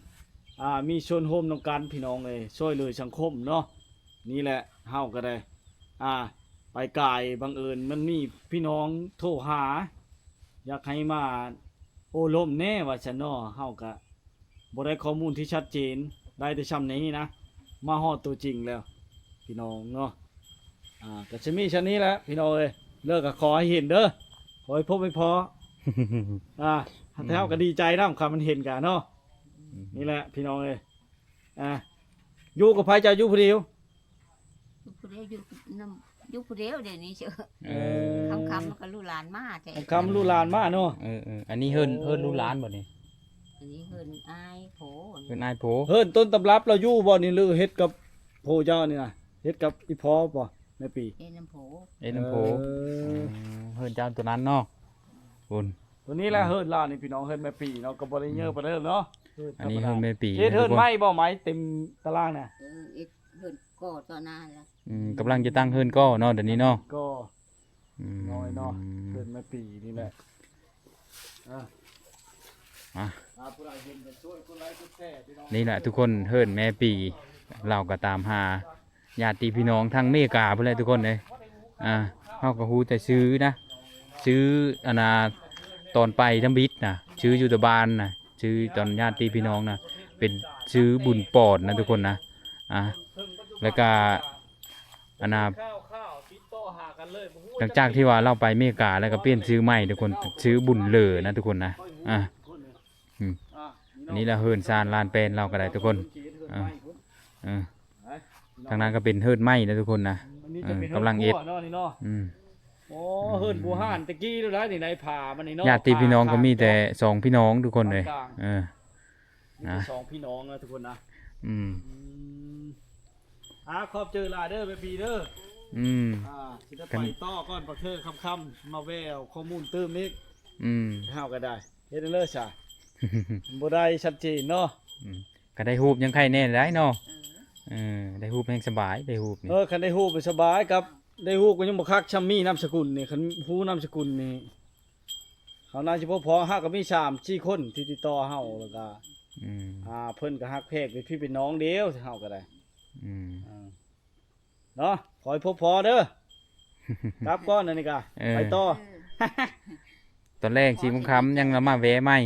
ອ່າ ມີສ່ວນຮ່ວມນຳກັນ ພີ່ນ້ອງເອີຍ ຊ່ວຍເຫຼືອສັງຄົມເນາະ. ນີ້ແຫຼະ ເຮົາກໍໄດ້ ອ່າ ໄປກາຍ ບັງເອີນມັນມີພີ່ນ້ອງໂທຫາ ຢາກໃຫ້ມາໂອ້ລົມແດ່ວ່າຊັ້ນເນາະ. ເຮົາກະບໍ່ໄດ້ຂໍ້ມູນທີ່ຊັດເຈນ ໄດ້ແຕ່ຊ່ຳນີ້ນະ ມາຮອດຕົວຈິງແລ້ວ ພີ່ນ້ອງເນາະ. ອ່າ ກະຊິມີຊ່ຳນີ້ແຫຼະ ພີ່ນ້ອງເອີຍ ເລີກກະຂໍໃຫ້ເຫັນເດີ ຂໍໃຫ້ພົບໃຫ້ພໍ້. ອ່າ ແຕ່ເຮົາກະດີໃຈນຳ ຄັນມັນເຫັນກະເນາະ. ອືມ ນີ້ແຫຼະ ພີ່ນ້ອງເອີຍ. ອ່າ ຢູ່ກັບໃຜ ເຈົ້າຢູ່ຜູ້ດຽວ? ຢູ່ຜູ້ດຽວ ຢູ່ນຳ ຢູ່ຜູ້ດຽວດຽວນີ້ເຊີ. ເອີ ຄ່ຳໆ ມັນກໍລູກຫຼານມາແທ້ ຄ່ຳໆ ລູກຫຼານມາເນາະ. ເອີໆ ອັນນີ້ເຮືອນ ໂອ້ ເຮືອນລູກຫຼານບໍ່ນີ້? ອັນນີ້ເຮືອນອ້າຍໂພ ເຮືອນອ້າຍໂພ. ເຮືອນຕົ້ນຕຳລັບລາວຢູ່ບໍ່ນີ້ ຫຼືເຮັດກັບໂພເຈົ້ານີ້ນະ ເຮັດກັບອີ່ພໍ່ບໍ່ ແມ່ປີ? ເຮັດນຳໂພ ເຮັດນຳໂພ. ເອີ ເຮືອນເຈົ້າຕົວນັ້ນເນາະ ພຸ້ນ ຕົວນີ້ແຫຼະ ອືມ ເຮືອນລາວນີ້ ພີ່ນ້ອງ ເຮືອນແມ່ປີເນາະ ກໍບໍ່ໄດ້ເຍີປານໃດເນາະ. ເຮືອນ ອັນນີ້ເຮືອນແມ່ປີ ເຮັດເຮືອນໃໝ່ບໍ່ ໄມ້ເຕັມຕາລາງນະ? ເອີ ເຮັດເຮືອນກໍ່ຕໍ່ໜ້າລະ. ອືມ ກຳລັງຈະຕັ້ງເຮືອນກໍ່ເນາະ ດຽວນີ້ເນາະ. ກໍ່ ອືມ ນ້ອຍເນາະ ເຮືອນແມ່ປີນີ້ແຫຼະ. ອ່າ ອ່າ ອ່າ ຜູ້ໃດເຫັນກໍຊ່ວຍກົດໄລກົດແຊພີ່ນ້ອງ. ນີ້ແຫຼະທຸກຄົນ ເຮືອນແມ່ປີ ລາວກໍຕາມຫາ ຍາດຕິພີ່ນ້ອງທາງເມກາພຸ້ນແຫຼະທຸກຄົນເອີຍ. ອ່າ ເຮົາກໍຮູ້ແຕ່ຊື່ນະ ຊື່ອັນນ່າ ຕອນໄປທຳອິດນະ ຊື່ຢູ່ຕະບານນະ ຊື່ຕອນຍາດຕິພີ່ນ້ອງນະ ເປັນຊື່ບຸນປອນນະທຸກຄົນນະ. ອ່າ ແລ້ວກະອັນນ່າ ຫຼັງຈາກທີ່ວ່າລາວໄປເມກາແລ້ວກໍປ່ຽນຊື່ໃໝ່ທຸກຄົນ ຊື່ບຸນເຫຼີນະທຸກຄົນນະ. ອ່າ ອືມ ອັນນີ້ລະເຮືອນຊານລານແປນລາວກໍໄດ້ທຸກຄົນ. ເອີ ເອີ ທາງນັ້ນກໍເປັນເຮືອນໃໝ່ນະທຸກຄົນນະ. ເອີ ກຳລັງເຮັດເນາະນີ້ເນາະ. ອືມ ໂອ້ ເຮືອນບູຮານແຕ່ກີ້ແລ້ວນີ້ ໃນຜາມັນນີ້ເນາະ. ຍາດຕິພີ່ນ້ອງກໍມີແຕ່ສອງພີ່ນ້ອງທຸກຄົນເລີຍ. ເອີ ມີແຕ່ສອງພີ່ນ້ອງນະທຸກຄົນນະ. ອືມ ອືມ ອ່າ ຂອບໃຈຫຼາຍເດີແມ່ປີເດີ. ອືມ ອ່າ ຊິໄດ້ໄປຕໍ່ກ່ອນ ບາງເທື່ອຄ່ຳໆ ມາແວ່ເອົາຂໍ້ມູນຕື່ມອີກ. ອືມ ເຮົາກໍໄດ້ ເຮັດເລີຍຊະ ບໍ່ໄດ້ຊັດເຈນເນາະ. ອືມ ກໍໄດ້ຮູບຍັງໄຄແນ່ໄດ໋ເນາະ. ເອີ ເອີ ໄດ້ຮູບແຮງສະບາຍ ໄດ້ຮູບນີ້. ເອີ ຄັນໄດ້ຮູບສະບາຍ ກັບໄດ້ຮູບກໍຍັງບໍ່ຄັກຊ່ຳມີນາມສະກຸນນີ້. ຄັນຮູ້ນາມສະກຸນນີ້ ເຮົາໜ້າຊິພໍ ເຮົາກໍມີສາມສີ່ຄົນທີ່ຕິດຕໍ່ເຮົາ ແລ້ວກໍ ອືມ ອ່າ ເພິ່ນກໍຮັກແພງເປັນພີ່ເປັນນ້ອງດຽວ ເຮົາກໍໄດ້. ອືມ ອ່າ ເນາະ ຂໍໃຫ້ພົບພໍ້ເດີ. ກັບກ່ອນອັນນີ້ກະ ເອີ ໄປຕໍ່. ຕອນແລງສີ່ໂມງຄ່ຳຍັງລະມາແວ່ໃໝ່.